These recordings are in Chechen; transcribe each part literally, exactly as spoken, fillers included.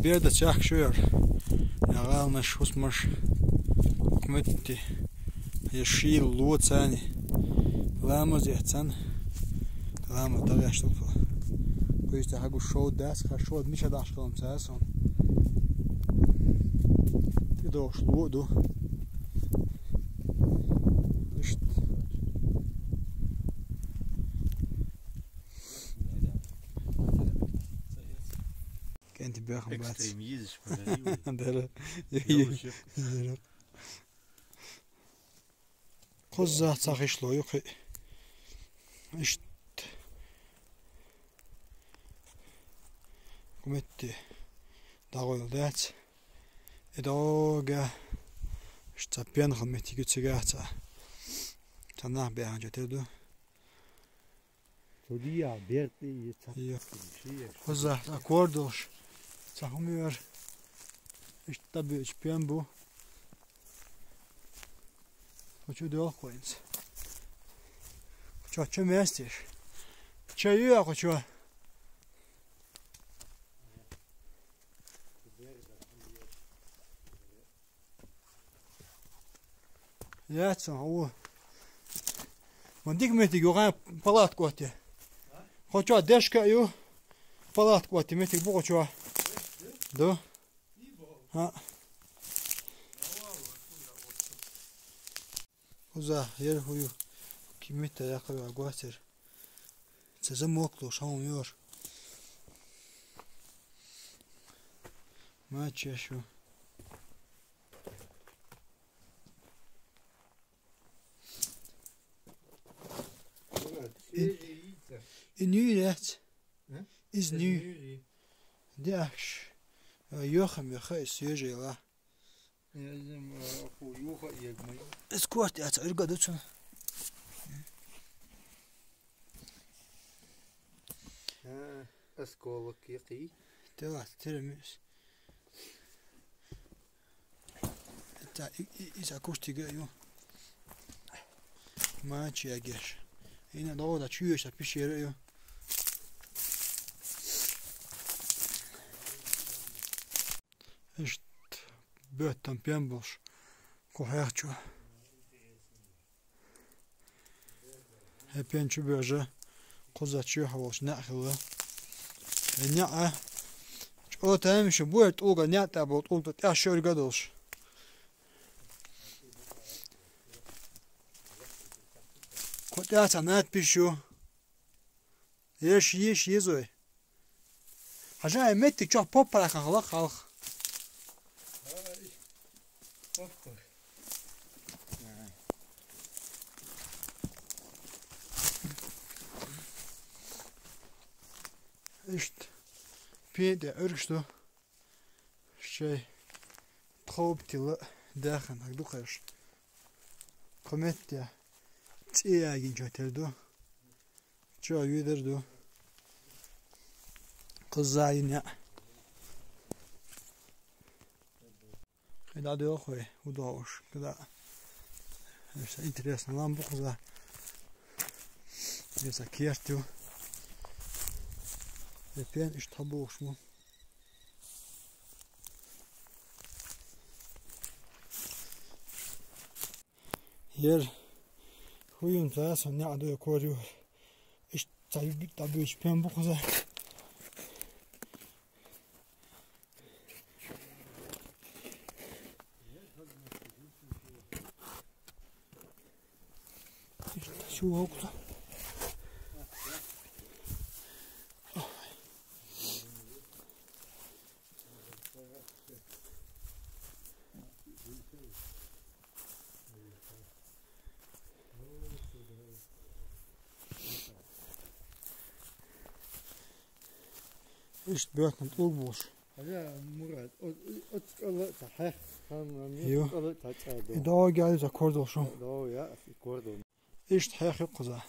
Берда чахка шу яр. Я гӀаланаш, хӀусамаш. Кметти. Я шийла лоцани. Ламаз яцан. Ламаз дагӀаш тулфа. Куйста хьагу шов дац, ха шов мича дахаш калам цасон. Ти дохш ло ду. Ишт. КӀанти бяхам бац. Экстрим йизаш подарил. Дара. Йовшик. Дара. Кхузза цхьа хиш ло юкхи. Ишт. Куметти. ДагӀойла дац. И дагӀога. Ишт цхьа пенхал метти гуцига цхьа. Цхьа нах бяханча тир ду. Цудия берти и ца-. Йо. Шиеш. Хоза, а кордош. Ца хумер. Ишт табиуч пен бу. Хочу дёл коинс. Чё, чё местишь? Чё, ю, я хочу? Яцсан, у. Вон дик метиг юган палатку отти. Хоча дешка ю. Палатку отти метиг бу хоча. Да. А. Уза, ер хую. Кимита якъа агуасер. Це замокло, шаум йор. Ма чешу. Свежие яйца. И нюрец. А? Из ню. Свежие. Дяхш. Йоха, йоха, и свежие ла. Я не знаю, а, фу, юха, я говорю. Эскорт, я ца, ирга дуцу. А, осколок який. Тела, тирамис. Та, и, и, и закуштига ю. Мачи агеш. Ина дода чуеш, а пишера ю. Ишт беттан пен болш. Кухехчу. Хепен чу бежа. Куза чу хаволш, не хила. Не а. Чо тайм шу буер тулга, не та бол тулга, тя шорга долш. Котя ца надпишу. Еш, еш, езой. Хажа, я метти чох поппарахан хала халх. Ишт. Пенде, өргшту. Шей. Тхоп тила. Дахан, ак духаш. Кометте. Ци ягин чотер ду. Чё, юдер ду? Кыза ине. Хида дё хой, удоуш, когда. Это интересно, ламбу кыза. Если кертю. Эпен иш табуш му. Ер хуюн цаасан няа дой корю. Иш цаби табиш пен бу куза. Иш шу окла. Ишт бётнут улбуш. Аля, Мурат, от, от скала та хех, хан, хан, Ю. Скала та ча до. И доо гяли за кордол шо. До, я, и кордол. Ишт хех юкъуза.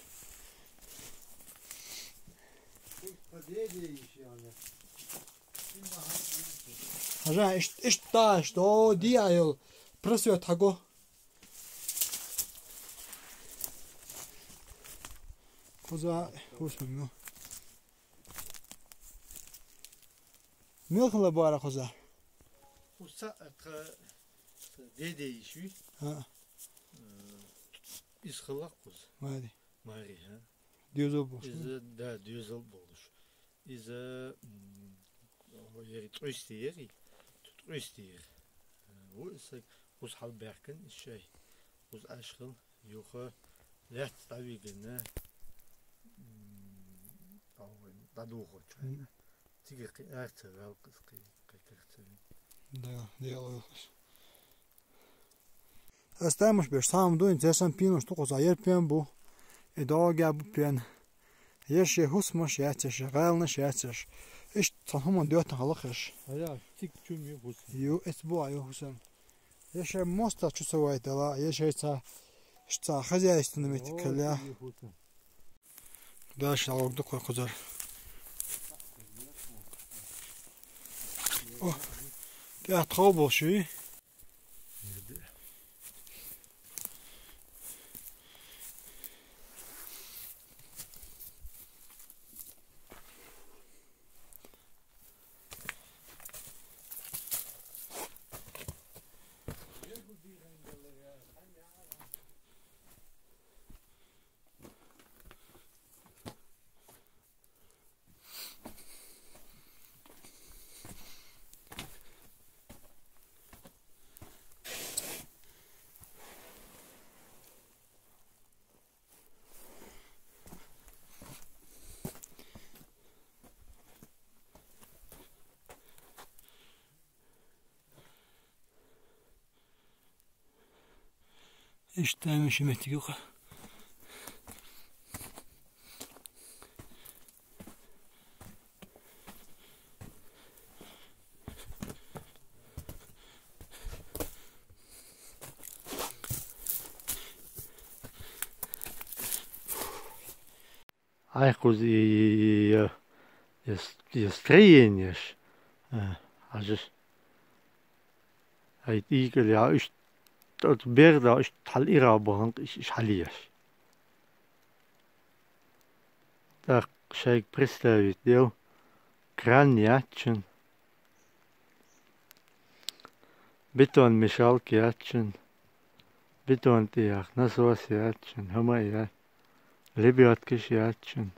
Хажа, ишт, ишт та, ишт, о, ди айол. Просвет хаго. Куза, хусмим, ну. Мел хала бара кхуза? Кхуза тха деде йиш вий. А. Э, из хала кхуза. Мари. Мари, а? Дезал болуш. Из, да, дезал болуш. Из, м, ери тӀуьсти ери, тӀуьсти ери. Ву из кхуза хьал баьхкина из шай. Кхуза ашхал, юха лаьтта дӀавигина, м, дӀадухучу. Цига кхин арца ваьлла кхин, кхин карца вина. Да, дела ваьлла. Ас тамаш беш, сам дуйн, цесам пинуш тукхуза, ер пен бу, и догя бу пен. Еш е хӀусамаш яцеш, гӀаланаш яцеш. Иштта цхьан хӀуман доьттан хьалахеш. Ая, циг чум ю хӀусам. Ю, эц бу а ю хӀусам. Еш е моста чу ца вайтала, еш е ца, ца хозяйственный метикаля. О, циг ю хӀусам. Дальше налог дукха кхузар. О, тӀехь тхов болуш ю? Иштта мешан меттиг юха. Ай, кхуза и, и, и, и, и с-, и строениеш, э, хьажаш. Ай, тӀийкӀал я, иштта, тӀоцу берда, иштта хьал ира баханг, иш, иш хьал еш. ТӀаккха шайга представить дел, кран яьччун, бетон мешалка яьччун, бетон тӀех насос яьччун, хӀама а яьччун, лебёдкаш яьччун.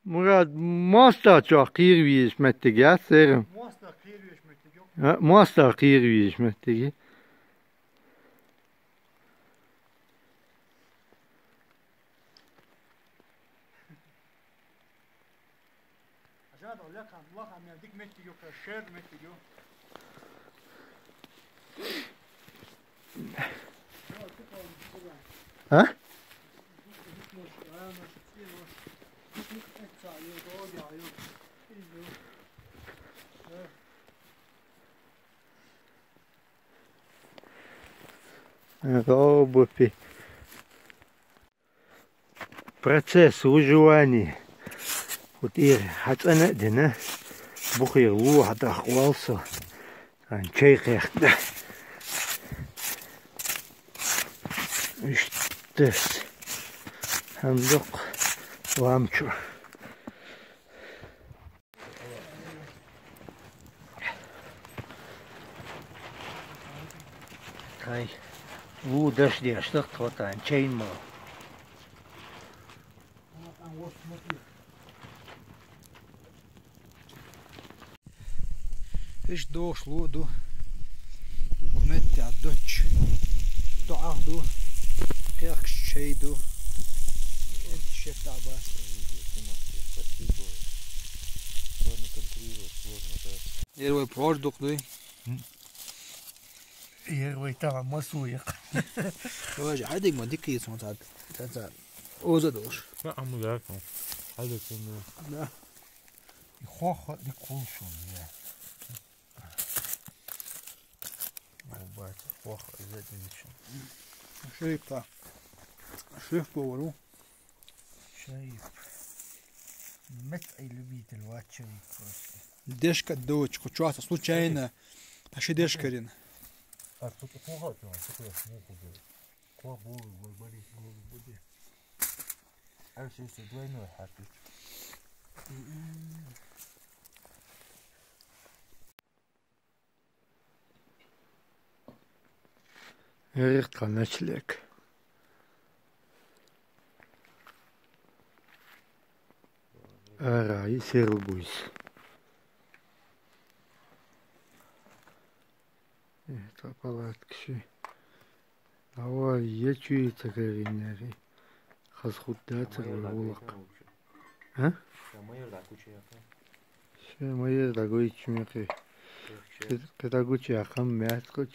Мурад, моста чохь кхийр везаш меттиг яц, церан? Моста кхийр везаш меттиг ю. А, моста кхийр везаш меттиг. Жадал лакхам, лакхам, я дик меттиг ю, шер меттиг ю. А? Робопи. Процесс выживания. Вот и хьацӀана а дина, бухера лу хьадахкъал со. Ан чай кхехта. Иштта. Хьандакъ ламчу. Тай, лу даш деш, так, тхо тайн чайн ма. Иш догӀуш лу ду. Метта доч. ДоӀах ду. Кхехкаш чай ду. Энтта шет а бац. Первый продукт дуй. Первый там масуек. Тоже хьадиг ма дикий сон цад. Цад, цад. Оза долуш. Ма аму да. Хьадиг сон. Да. И хох дик хулшун, я. О, бать, хох из этим ещё. Шеф-повар у. Шеф. Мет ай любитель вач шеф просто. Дешка дочку, чё случайно? Аши дешкарин. А тут хох, тут хох. Ква бу, бу, бу, бу, бу. А, все, все, двойной хапи. Эрих каначлек. Арай серубуйс. Это палаткши. Ава ечуи цагаринери. Хасхудда цагар улак. А? Майор да куча яка. Ше майор да гой чмеки. Кедагучи акам мясткуч.